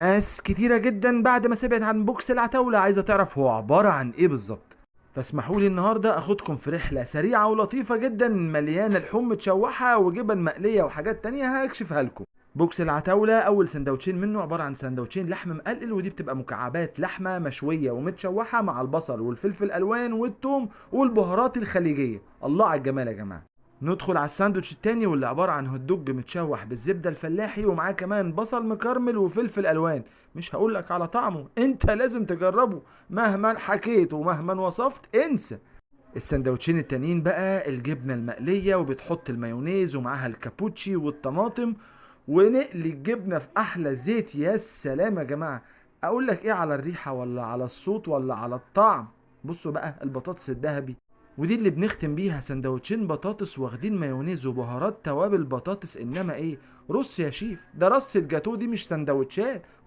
ناس كتيرة جدا بعد ما سمعت عن box العتاولة عايزة تعرف هو عبارة عن ايه بالظبط. فاسمحوا لي النهاردة اخدكم في رحلة سريعة ولطيفة جدا مليانة لحوم متشوحة وجبن مقلية وحاجات تانية هكشفها لكم. box العتاولة اول سندوتشين منه عبارة عن سندوتشين لحم مقلقل، ودي بتبقى مكعبات لحمة مشوية ومتشوحة مع البصل والفلفل الالوان والثوم والبهارات الخليجية. الله على الجمال يا جماعة. ندخل على الساندوتش التاني واللي عبارة عن hot dog متشوح بالزبدة الفلاحي ومعاه كمان بصل مكرمل وفلفل الوان. مش هقولك على طعمه، انت لازم تجربه مهما حكيت ومهما وصفت انسى. السندوتشين التانيين بقى الجبنة المقلية وبتحط المايونيز ومعاها الكابوتشي والطماطم ونقلي الجبنة في احلى زيت. يا سلام يا جماعة، اقول لك ايه على الريحة ولا على الصوت ولا على الطعم. بصوا بقى البطاطس الذهبي، ودي اللي بنختم بيها سندوتشين بطاطس واخدين مايونيز وبهارات توابل بطاطس. انما ايه، رص يا شيف، ده رص الجاتو دي مش سندوتشات.